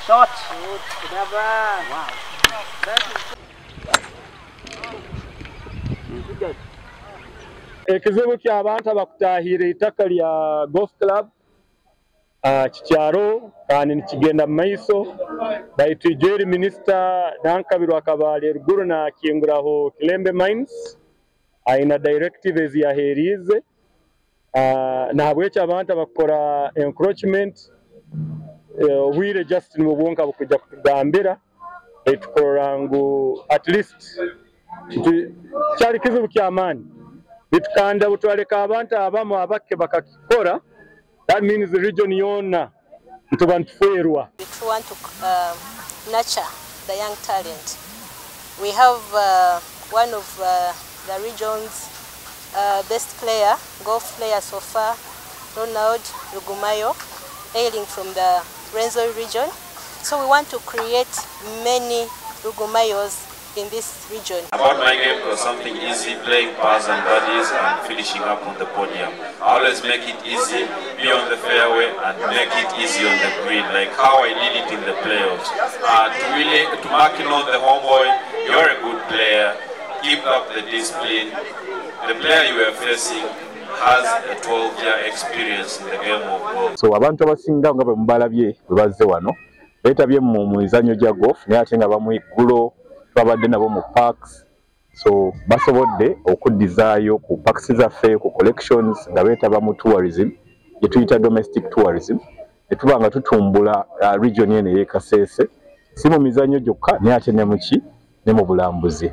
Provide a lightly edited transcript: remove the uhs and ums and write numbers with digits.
Shot. Good. Wow. Good. Ekizibu ky'abantu abakutahira itaka lya golf club kikyaro kandi nikigenda mu maiso baitu ijeri minisita Nankabirwa akaba ali ruguru nakinguraho Kilembe Mines aina directive eziyaherize nahabwekyo abantu abakukora encroachment obwire just nibwo bukujja kutugambira etukorora ngu at least kyali kizibu ky'amaani bitukanda butwaleka abantu abamu abake bakakikora. That means the region yona ntuba ntuferwa. We want to nurture the young talent. We have one of the region's best player, golf player so far, Ronald Rugumayo, hailing from the Rwenzori region. So we want to create many Rugumayos in this region. About my game, it was something easy, playing pars and birdies and finishing up on the podium. I always make it easy, be on the fairway and make it easy on the green, like how I did it in the playoffs. To Markino, the homeboy, you're a good player, keep up the discipline. The player you are facing has a 12-year experience in the game of golf. So abantu abasinga nga bwe mubalabye bwe bazze wano beetabye mu mizannyo gya golf naye ate nga bamu eggulo twabadde nabo mu parks, so basobodde okuddizaayo ku parks zaffe ku collections nga beetaba mu tourism gye tuyita domestic tourism ne tuba nga tutumbula region eno ey'e Kasese si mu mizannyo gyokka naye ate ne mu ki ne mu bulambuzi.